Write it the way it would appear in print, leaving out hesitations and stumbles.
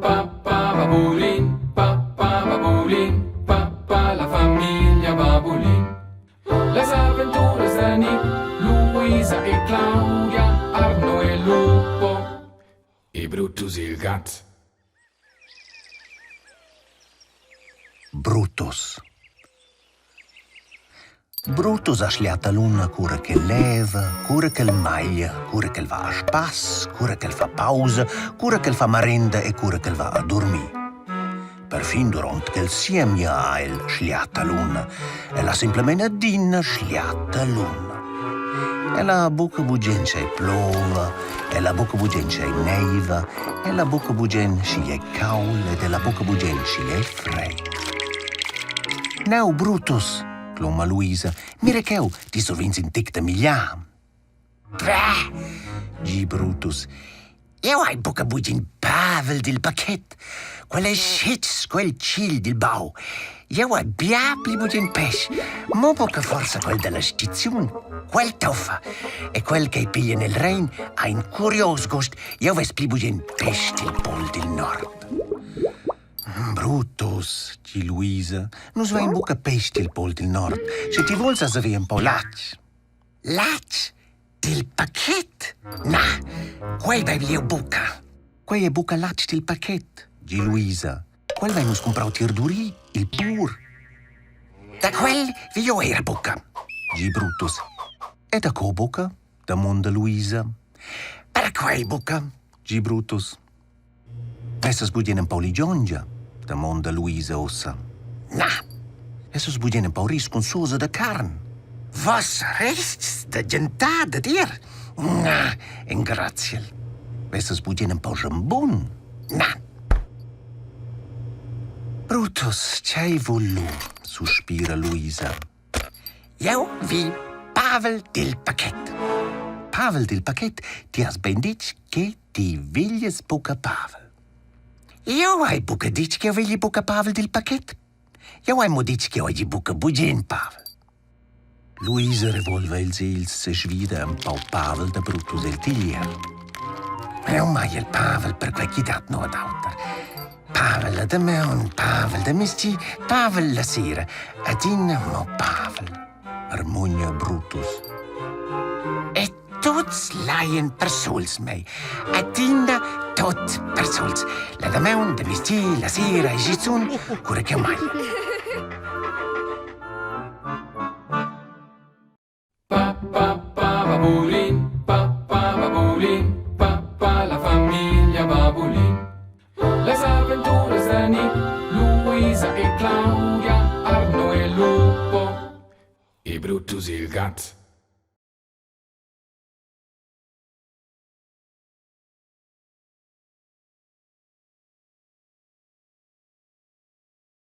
pa pa babulin, pa pa babulin, pa pa la famiglia Babulin. Las aventuras da Nick, Luisa e Claudia, Arno e Lupo e Brutus il gat. Brutus. Brutus ha schliata luna cura ch'el leva, cura ch'el maglia, cura ch'el va a spass, cura ch'el fa pausa, cura ch'el fa marenda e cura ch'el va a durmir. Perfin duront ch'el siemia ha el schliata luna. El ha simplamain adina schliata luna. Ella ha buca bugen sch'ei plova, ella ha buca bugen sch'ei neiva, ella ha buca bugen sch'igl ei cauld ed ella ha buca bugen sch'igl ei freid. Neu, Brutus, cloma Luisa, mira cheu, ti survegns in tic da migliam. Bäh, gi Brutus, jeu hai buca bugen pavel dil pachet. Quel ei schetg sco il tgil dil bau. Jeu hai bia pli bugen pèsch, mo buca forsa quel dalla stiziun. Quel toffa. E quel ch'ei piglia nel Rein ha in curios gust. Jeu vess pli bugen pèsch dil pol dil nord. Brutus, gi Luisa, nus vein buca pèsch dil pol dil nord. Sche ti vuls, has haver empau latg. Latg dil pachet? Na, quei beivel jeu buca. Quei ei buca latg dil pachet, gi Luisa. Quel vein nus cumprau tier Duri, il pur. Da quel vi jeu era buca, gi Brutus. E da co buca? damonda Luisa. Per quei buca, gi Brutus. Essas bugen empau ligiongia? damonda Luisa ussa. Na, essas bugen empau ris cun sosa da carn? Vos rests da gentar dad ir? Na, engraziel. Vessas bugen empau schambun? Na. Brutus, tgei vul lu? suspira Luisa. Jeu vi Pavel dil pachet. Pavel dil pachet, ti has bein ditg che ti veglies buca Pavel. Jeu hai buca ditg ch'jeu vegli buca Pavel dil pachet. Jeu hai mo ditg ch'jeu hagi buca bugen Pavel. Luisa revolva ils egls e svida empau Pavel da Brutus el tiglier. Eu mai il Pavel per quei chi dat nuot auter. Pavel la damaun, Pavel da mezdi, Pavel la sera, adina mo Pavel, marmugna Brutus. E tuts laien persuls mei, adina tot persuls, la damaun, da mezdi, la sera e schizun, cura ch'jeu maglia. Pa pa pa babulin, pa pa babulin, pa pa la famiglia Babulin. Las aventuras da Nick, Luisa e Claudia, Arno e Lupo e Brutus il gat.